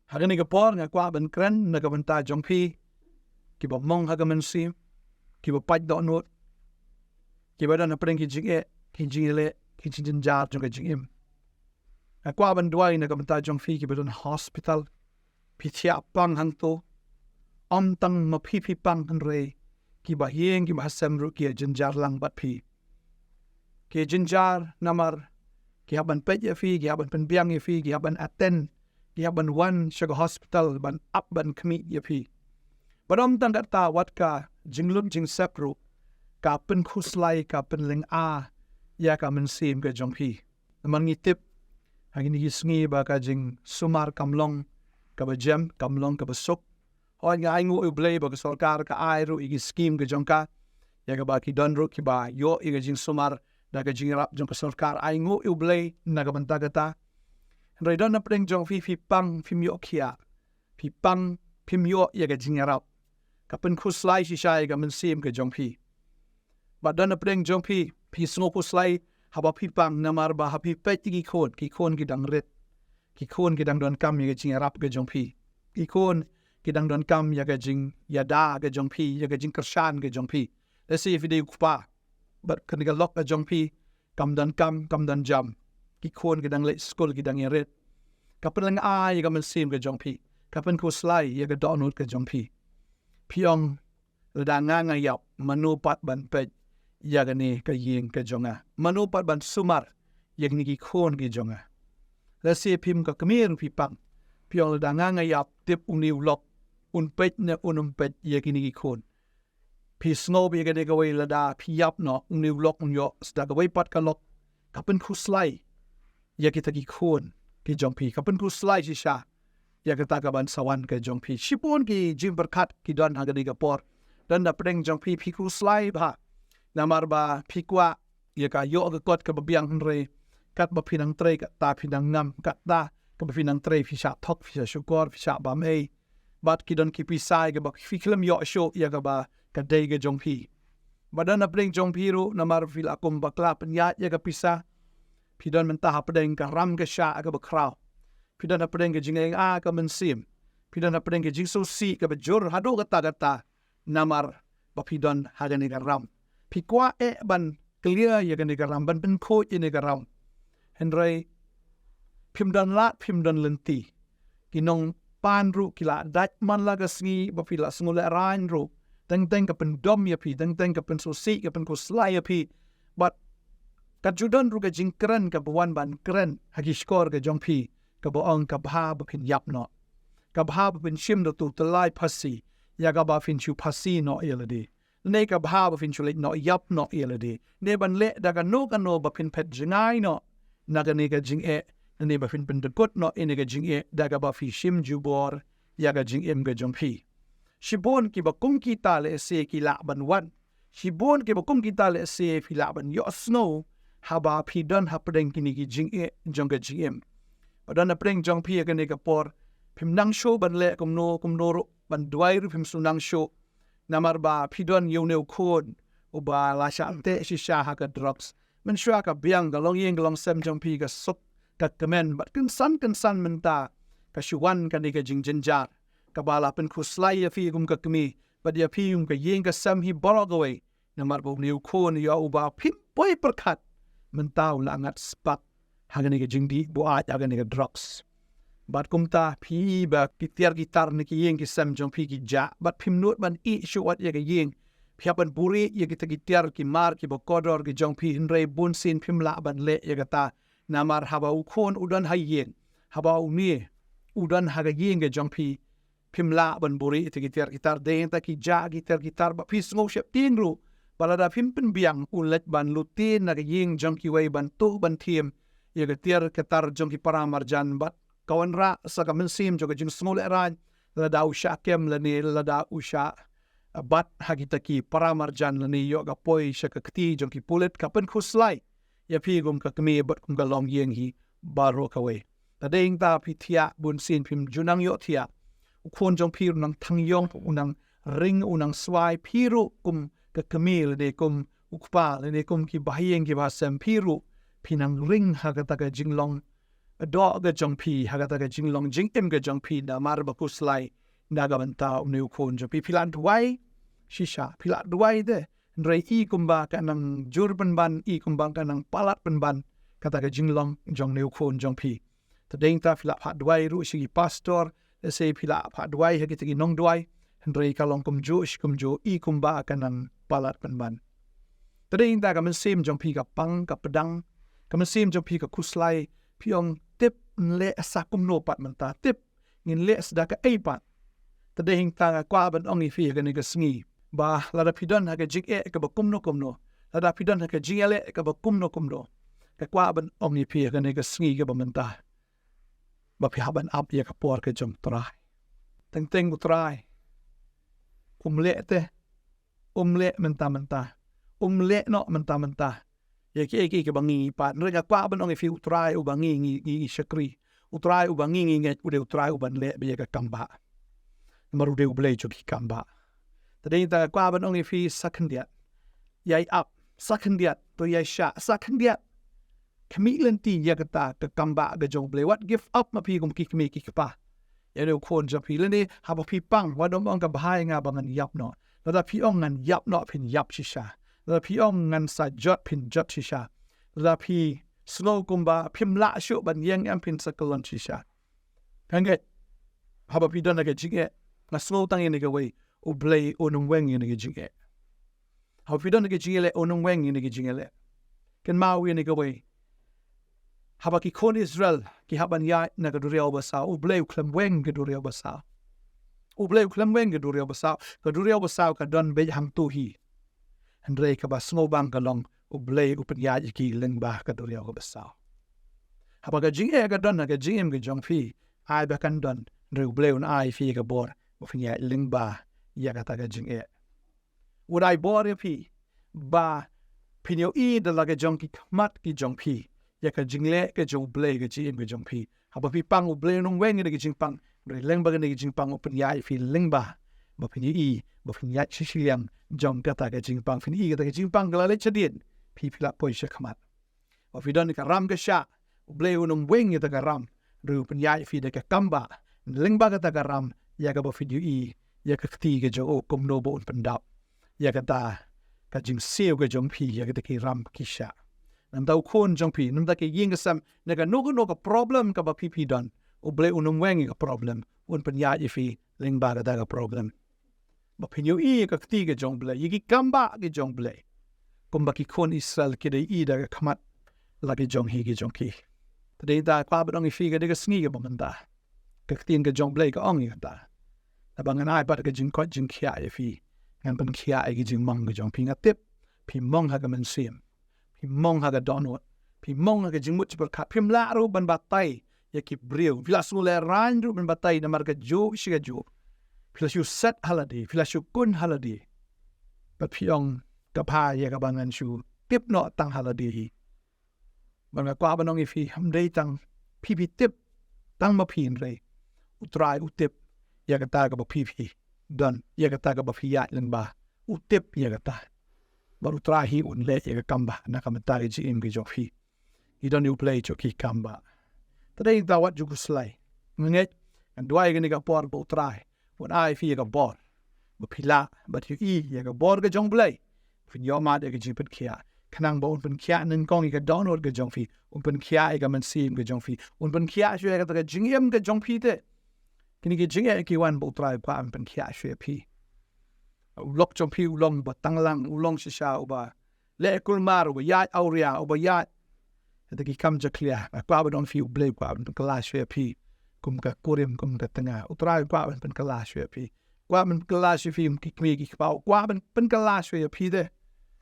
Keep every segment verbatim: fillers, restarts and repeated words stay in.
Ha kane ka por nga kwah ban kren na ka bynta jong phi kiba mong ha ka mynsiem, kiba pait dohnud, kiba don hapdeng ki jingeh, ki jingïaleh, ki jingjynjar jong ka jingim. Nga kwah ban duwai na ka bynta jong phi kiba don hospital, phi thiah pang hangto, ym tang ma phi phi pang hynrei kiba ïing kiba hasem ruh ki ïa jynjar lang bad phi. Ki jynjar namar ki hap ban peit ïa phi, ki hap ban pynbiang ïa phi, ki hap ban attend, ki hap ban wan sha ka hospital ban ap ban khmih ïa phi. Bad ym tang katta, wat ka jinglut jingsep ruh ka pynkhuslai, ka pynlynga ïa ka mynsiem ka jong phi. Namar ngi tip ha kine ki sngi ba ka jingsumar kam long kaba jem, kam long kaba suk. Hooid, nga ainguh ïa U Blei ba ka sorkar ka ai ruh ïa ki skim ka jong ka, ïa kaba ki don ruh kiba ïoh ïa ka jingsumar da ka jingïarap jong ka sorkar. Ainguh ïa U Blei na ka bynta kata. Hynrei don hapdeng jong phi, phi pang, phim ïoh khiah, phi pang, phim ïoh ïa ka jingïarap. Ka pynkhuslai shisha ïa ka mynsiem ka jong phi. Bad don hapdeng jong phi, phi sngewkhuslai haba phi pang, namar ba haba phi peit ïa ki khun, ki khun ki dang rit, ki khun ki dang donkam ïa ka jingïarap ka jong phi, ki khun ki dang donkam ïa ka jingïada ka jong phi, ïa ka jingkyrshan ka jong phi. Lehse phi dei u kpa bad kane ka lok ka jong phi kam donkam, kam don jam, ki khun ki dang leit skul, ki dang ïarit. Ka pynlynga ïa ka mynsiem ka jong phi, ka pynkhuslai ïa ka dohnud ka jong phi. Phi ong, lada nga nga ïap, mano pat ban peit ïa kane ka ïing ka jong nga? Mano pat ban sumar ïa kine ki khun ki jong nga? Lehse phim ka kmie ruh phi pang, phi ong, lada nga nga ïap, tip une u lok un peit ne un ym peit ïa kine ki khun. Phi sngew ba ïa kane kawei, lada phi ïap noh, une u lok un ïoh sdang kawei pat ka lok. Ka pynkhuslai ïa kita ki khun ki jong phi, ka pynkhuslai shisha ïa kata ka ban sa wan ka jong phi. Shibun ki jingpyrkhat ki don ha kane ka por. Don hapdeng jong phi, phi khuslai bha namar ba phi kwah ïa ka ïoh ka kot kaba biang, hynrei katba phi nang trei, kata phi nang ngam, kata kaba phi nang trei, phi shah thok, phi shah shukor, phi shah bam ei. Bad ki don ki pisa ïa kaba phi khlem ïoh shuh ïa kaba ka dei ka jong phi. Bad don hapdeng jong phi ruh, namar phi la kum bakla pynïaid ïa ka pisa, phi don mynta hapdeng ka ram ka shah kaba khraw. Phi don hapdeng ka jinglynga ka mynsiem. Phi don hapdeng ka jingsngewsih kaba jur haduh katta katta namar ba phi don ha kane ka ram. Phi kwah eh ban clear ïa kane ka ram, ban pynkhuid ïa kane ka ram. Hynrei phim don lad, phim don lynti. Ki nongpan ruh ki la dait man la ka sngi ba phi la sngewlehrain ruh. Teng teng ka pyndom ïa phi, teng teng ka pynsngewsih, ka pynkhuslai ïa phi. Bad ka ju don ruh ka jingkren kaba wan ban kren ha ki shkor ka jong phi, kaba ong ka bha ba phin ïap noh, ka bha ba phin shim da uto u tyllai phasi ïa kaba phin shu phasi noh ïa lade, ne ka bha ba phin shu leit noh ïap noh ïa lade, ne ban leh da kano kano ba phin phet jngai noh na kane ka jingeh, ne ba phin pyndykut noh ïa kane ka jingeh da kaba phi shim jubor ïa ka jingim ka jong phi. Shibun kiba kum kita lehse ki lah ban wan. Shibun kiba kum kita lehse phi lah ban ïohsngew haba phi don hapdeng kine ki jingeh jong ka jingim. Ba don hapdeng jong phi ha kane ka por, phim nang shuh ban leh kumno kumno ruh, ban duwai ruh phim shu nang shuh. Namar ba phi don ïa une u khun uba la shah teh shisha ha ka drugs. Mynshuwa ka biang, ka longïing ka longsem jong phi ka suk, ka kmen, bad kynsan kynsan mynta ka shu wan kane ka jingjynjar kaba la pynkhuslai ïa phi kum ka kmie bad ïa phi kum ka ïing ka sem hi baroh kawei. Namar ba une u khun ïa uba phim poi pyrkhat, mynta u la ngat spah ha kane ka jingdih buaid, ha kane ka drugs. Bad kumta phi i ba ki tiar ki tar na ki ïing ki sem jong phi ki jah, bad phim nud ban ïeh shuh wat ïa ka ïing. Phi hap ban buhrieh ïa kita ki tiar ki mar kiba kordor ki jong phi, hynrei bunsien phim lah ban leh ïa kata. Namar haba u khun u don ha ïing, haba une u don ha ka ïing ka jong phi, phim lah ban buhrieh ïa kita ki tiar ki tar. Dei hangta ki jah ki tiar ki tar ba phi sngew sheptieng ruh ba lada phim pynbiang un leit ban lute na ka ïing jong kiwei ban tuh ban thiem ïa ka tiar ka tar jong ki para marjan, bad ka wanrah sa ka mynsiem jong ka jingsngewlehrain lada u shah kem lane lada u shah bat ha kita ki para marjan lane ïoh ka poi sha ka kti jong ki pulit. Ka pynkhuslai ïa phi kum ka kmie bad kum ka longïing hi baroh kawei. Te dei hangta phi thiah, bunsien phim ju nang ïoh thiah. U khun jong phi ruh u nang thang ïong, u nang ring, u nang swai. Phi ruh kum ka kmie lane kum u kpa lane kum ki bahaïing ki bahasem, phi ruh phi nang ring ha kata ka jinglong doh ka jong phi ha kata ka jinglong jingim ka jong phi namar ba khuslai na ka bynta une u khun jong phi. Phi la duwai shisha, phi la duwai te, hynrei i kumba ka nang jur pynban, i kumba ka nang palat pynban kata ka jinglong jong une u khun jong phi. Te dei hangta phi la phah duwai ruh sha ki pastor, lehse phi la phah duwai ha kita ki nongduwai, hynrei ka long kumjuh shi kumjuh, i kumba ka nang palat pynban. Te dei hangta ka mynsiem jong phi ka pang, ka pdang, ka mynsiem jong phi ka khuslai, phi ong tip ngin leh sa kumno pat mynta, tip ngin leh sa da kaei pat. Te dei hangta nga kwah ban ong ïa phi ha kane ka sngi ba lada phi don ha ka jingeh kaba kumno kumno, lada phi don ha ka jingïaleh kaba kumno kumno, nga kwah ban ong ïa phi ha kane ka sngi kaba mynta ba phi hap ban ap ïa ka por ka jong u Trai. Teng teng u Trai um leh te, um leh mynta mynta, um leh noh mynta mynta ïa kiei kiei kiba ngi ngi pan. Hynrei nga kwah ban ong ïa phi, u Trai uba ngi ngi ngi shakri, u Trai uba ngi ngi ngeit, u dei u Trai uban leh beit ïa ka kam bah. Namar u dei U Blei jong ki kam bah. Te dei hangta nga kwah ban ong ïa phi, sa khyndiat ïai ap, sa khyndiat to ïai shah, sa khyndiat khmih lynti ïa kata ka kam bah ka jong U Blei. Wat give up ma phi kum ki kmie ki kpa ïa une u khun jong phi. Lane haba phi pang, wat nym ong ka bha ïa nga ba ngan ïap noh. Lada phi ong ngan ïap noh, phin ïap shisha. Lada phi ong ngan sa jot, phin jot shisha. Lada phi sngew kumba phim lah shuh ban ïeng em, phin sa kyllon shisha. Nga ngeit haba phi don ha ka jingeh, nga sngew tang ïa kane kawei, U Blei un ym weng ïa kane ka jingeh. Haba phi don ha ka jingïaleh, un ym weng ïa kane ka jingïaleh. Kynmaw ïa kane kawei, haba ki khun Israel ki hap ban ïaid na ka duriaw basaw, U Blei u khlem weng ka duriaw basaw. U Blei u khlem weng ka duriaw basaw. Ka duriaw basaw ka don beit hangto hi. Hynrei kaba sngewbang ka long U Blei u pynïaid ïa ki lyngba ka duriaw ka basaw. Haba ka jingeh ka don ha ka jingim ka jong phi, ai ba kan don, hynrei U Blei un ai ïa phi ka bor ba phin ïaid lyngba ïa kata ka jingeh. Un ai bor ïa phi ba phin ïohi da la ka jong ki khmat ki jong phi ïa ka jingleh ka jong U Blei ha ka jingim ka jong phi. Haba phi pang, U Blei un ym weng ïa kane ka jingpang, hynrei lyngba kane ka jingpang u pynïaid ïa phi lyngba ba phin ïohi, ba phin ïaid sha shiliang jong kata ka jingpang. Phin ïohi kata ka jingpang ka la leit shadien, phi phi la poi sha khmat. Ba phi don ïa ka ram ka shah, U Blei un ym weng ïa kata ka ram, hynrei u pynïaid ïa phi da ka kam bah lyngba kata ka ram, ïa kaba phin ïohi ïa ka kti ka jong u kumno ba un pyndap ïa kata ka jingsiew ka jong phi ïa kita ki ram ki shah. Namar u khun jong phi, namar ka ïing ka sem, na kano kano ka problem kaba phi phi don, U Blei un ym weng ïa ka problem, un pynïaid ïa phi lyngba kata ka problem. Ba phin ïohi ïa ka kti ka jong U Blei, ïa ki kam bah ki jong U Blei, kumba ki khun Israel ki da ïohi da ka khmat la ki jong hi ki jong ki. Te dei hangta kwah ban ong ïa phi ha kane ka sngi kaba mynta, ka ktien ka jong U Blei ka ong ïa kata, naba ngan ai pat ka jingkoit jingkhiah ïa phi, ngan pynkhiah ïa ki jingmong ki jong phi. Nga tip phi mong ha ka mynsiem, phi mong ha ka dohnud, phi mong ha ka jingmut jingpyrkhat, phim lah ruh ban batai ïa ki briew, phi la sngewlehraiñ ruh ban batai namar kajuh shi kajuh. Phi la shu set ha lade, phi la shu kun ha lade, bad phi ong ka bha ïa kaba ngan shu tip noh tang ha lade hi. Bad nga kwah ban ong ïa phi, ym dei tang phi phi tip tang ma phi, hynrei U Trai u tip ïa kata kaba phi phi don, ïa kata kaba phi ïaid lyngba, u tip ïa kata. Bad U Trai hi un leh ïa ka kam bah na ka bynta ka jingim ka jong phi. Ngi don ïa U Blei jong ki kam bah. Te dei hangta wat ju khuslai. Nga ngeit, ngan duwai ha kane ka por ba U Trai un ai ïa phi ïa ka bor ba phi lah ban ïohi ïa ka bor ka jong U Blei, phin ïohmad ïa ka jingpynkhiah, khnang ba un pynkhiah nyngkong ïa ka dohnud ka jong phi, un pynkhiah ïa ka mynsiem ka jong phi, un pynkhiah shuh ïa kata ka jingim ka jong phi te. Kine ki jingeh ki wan ba U Trai u kwah ban pynkhiah shuh ïa phi. U lok jong phi u long ba tanglang, u long shisha uba leh kulmar, uba ïaid awria, uba ïaid ïa kita ki kam jakhlia. Nga kwah ban ong ïa phi, U Blei u kwah ban pynkylla shuh ïa phi kum ka kurim, kum ka tnga. U Trai u kwah ban pynkylla shuh ïa phi. Kwah ban pynkylla shuh ïa phi kum ki kmie ki kpa, u kwah ban pynkylla shuh ïa phi te.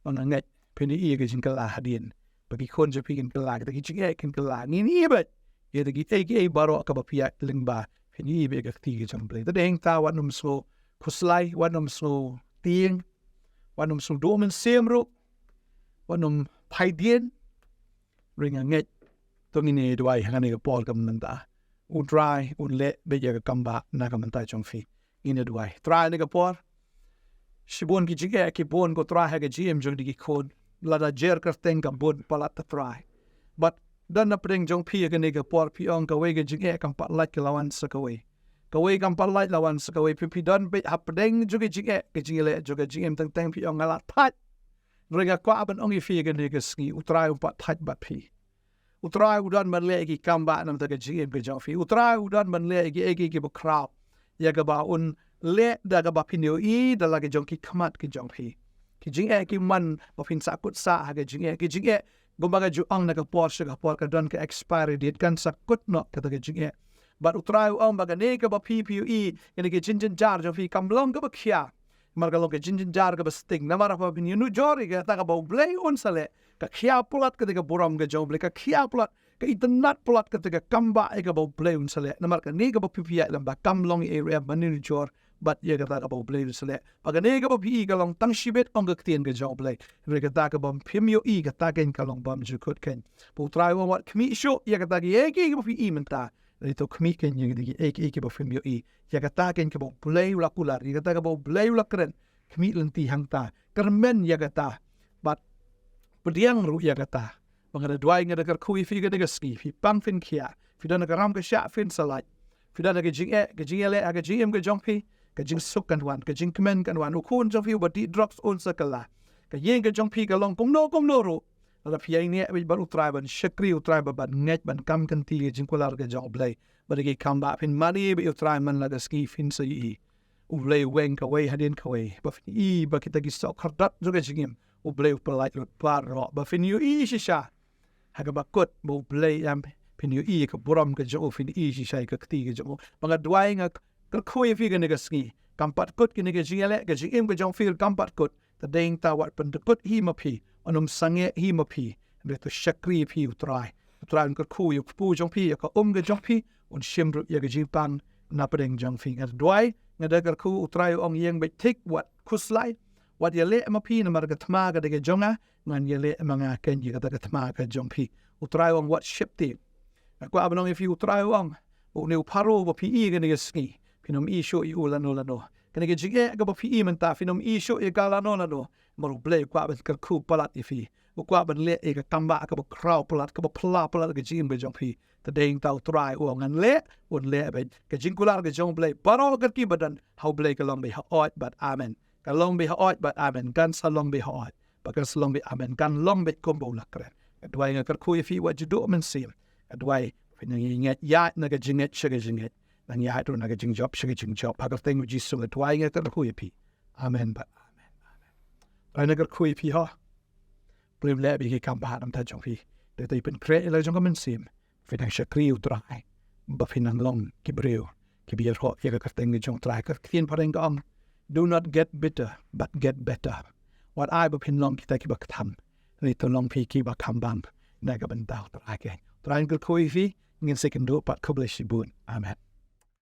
Bad nga ngeit phin ïohi ïa ka jingkylla hadien. Ba ki khun jong phi kin kylla, kita ki jingeh kin kylla. Ngin ïohi beit ïa kita kiei kiei baroh kaba phi ïaid lyngba, phin ïohi beit ïa ka kti ka jong U Blei. Te dei hangta wat nym sngew khuslai, wat nym sngew tieng, wat nym sngew duh mynsiem ruh, wat nym phai dien. Hynrei nga ngeit, to ngin ïa duwai ha kane ka por kaba mynta. U Trai un leh beit ïa ka kam bah na ka bynta jong phi. Ngin ïa duwai. Trai, ha kane ka por shibun ki jingeh ki bun ko Trai ha ka jingim jong kine ki khun. Lada jer kyrteng ka bun palat, Trai. Bad Don na pdeng jong phi ïa kane ka por phi ong kawei ka jingeh kam pat lait ka la wan sa kawei. Kawei kam pat lait la wan sa kawei, phi phi don beit ha pdeng jong ka jingeh, ka jingeh jong ka jingim teng teng phi ong nga la thait. Hynrei nga kwah ban ong ïa phi ïa kane ka sngi, U Trai um pat thait bad phi. U Trai u don ban leh ïa ki kam ba namar ka jingim ka jong phi. U Trai u don ban leh ïa ki, ïa ki, ïa ki ba khraw. Ïa kaba un leh da kaba phin ïohi da la ki jong ki khmat ki jong phi. Ki jingeh ki man ba phin sahkut sah ha ka jingeh, ki jingeh kumba ka ju ong na ka por sha ka por ka don ka expiry date, kan sahkut noh kata ka jingeh. Bad U Trai u ong ba kane kaba phi phi ïohi, kane ka jingjynjar jong phi kam long kaba khia. Namar ka long ka jingjynjar kaba sting. Namar ba phin ïanujor ïa kata kaba U Blei un sa leh, ka khia palat kata ka burom ka jong U Blei, ka khia palat, ka itynnad palat kata ka kam ba ïa kaba U Blei un sa leh. Namar kane kaba phi phi ïaid lem ba kam long ïa u em ban ïanujor bad ïa kata kaba U Blei un sa leh. Ba kane kaba phi ïohi ka long tang shibit, ong ka ktien ka jong U Blei. Hynrei kata kaba phim ïohi, kata keiñ ka long bymjukut keiñ. Ba U Trai u ong wat khmih shuh ïa kata kiei kiei kiba phi ïohi mynta. Hynrei to khmih keiñ ïa kata kiei kiei kiba phim ïohi. Ïa kata keiñ kaba U Blei u la kular, ïa kata kaba U Blei u la kren. Khmih lynti hangta. Kyrmen ïa kata. Bad pdiang ruh ïa kata. Ba nga da duwai, nga da kyrkhu ïa phi kane ka sngi, phi pang phin khia, phi don ha ka ram ka shah phin sa lait. Phi don ha ka jingeh, ka jingïaleh, ha ka jingim ka jong phi, ka jingsuk kan wan, ka jingkmen kan wan. U khun jong phi uba dih drugs un sa kylla. Ka ïing ka jong phi ka long kumno kumno ruh, lada phi ïaineh beit bad U Trai ban shakri U Trai, ba ban ngeit, ban kam kynti ïa ka jingkular ka jong U Blei. Bad ïa ki kam ba phin mane bad U Trai man la ka sngi phin sa ïohi. U Blei u weng kawei hadien kawei. Ba phin ïohi ba kita ki soh khyrdop jong ka jingim, U Blei u pyllait lut baroh. Ba phin ïohi shisha ha kaba kut ba U Blei em, phin ïohi ka burom ka jong u, phin ïohi shisha ka kti ka jong u. Ba nga duwai, nga kyrkhu ïa phi kane ka sngi, kam pat kut kine ki jingïaleh, ka jingim ka jong phi kam pat kut. Te dei nangta wat pyndykut hi ma phi, wat ym sangeh hi ma phi. Hynrei to shakri ïa phi U Trai. U Trai un kyrkhu ïa u kpu jong phi, ïa ka um ka jong phi, un shim ruh ïa ka jingpang na pdeng jong phi. Nga da duwai, nga da kyrkhu, U Trai u ong ïeng beit thik, wat khuslai, wat ïaleh ma phi namar ka thma ka dei ka jong nga, ngan ïaleh ma nga keiñ ïa kata ka thma ka jong phi. U Trai u ong wat sheptieng. Nga kwah ban ong ïa phi, U Trai u ong, une u Pharaoh ba phi ïohi kane ka sngi, phin ym ïohi shuh ïa u lano lano. Kane ka jingeh kaba phi ïohi mynta, phin ym ïohi shuh ïa ka lano lano. Namar U Blei u kwah ban kyrkhu palat ïa phi. U kwah ban leh ïa ka kam ba kaba khraw palat, kaba phylla palat ka jingim ka jong phi. Te dei nangta U Trai u ong ngan leh, un leh beit. Ka jingkular ka jong U Blei baroh kyrkieh ba don ha U Blei ka long beit hooid bad amen. Ka long beit hooid bad amen. Kan sa long beit hooid, ba kan sa long beit amen. Kan long beit kumba u la kren. Nga duwai, nga kyrkhu ïa phi wat ju duh mynsiem. Nga duwai phin nang ïaid na ka jingngeit sha ka jingngeit, nang ïaid ruh na ka jingjop sha ka jingjop. Ha ka kyrteng U Jisu nga duwai, nga kyrkhu ïa phi. Amen bad amen. Amen. Nga kyrkhu ïa phi ho. Phi leh beit ki kam bha namar jong phi. Dei to pynkhreh ïa la jong ka mynsiem. Phin nang shakri U Trai, ba phin nang long ki briew kiba ïaroh ïa ka kyrteng ka jong U Trai. Ka ktien phareng ka ong, do not get bitter, but get better. Wat ai ba phin long kita kiba kthang, hynrei to long phi kiba kham bam na ka bynta U Trai keiñ. U Trai un kyrkhu ïa phi. Ngin sa ïakynduh pat, khublei shibun. Amen.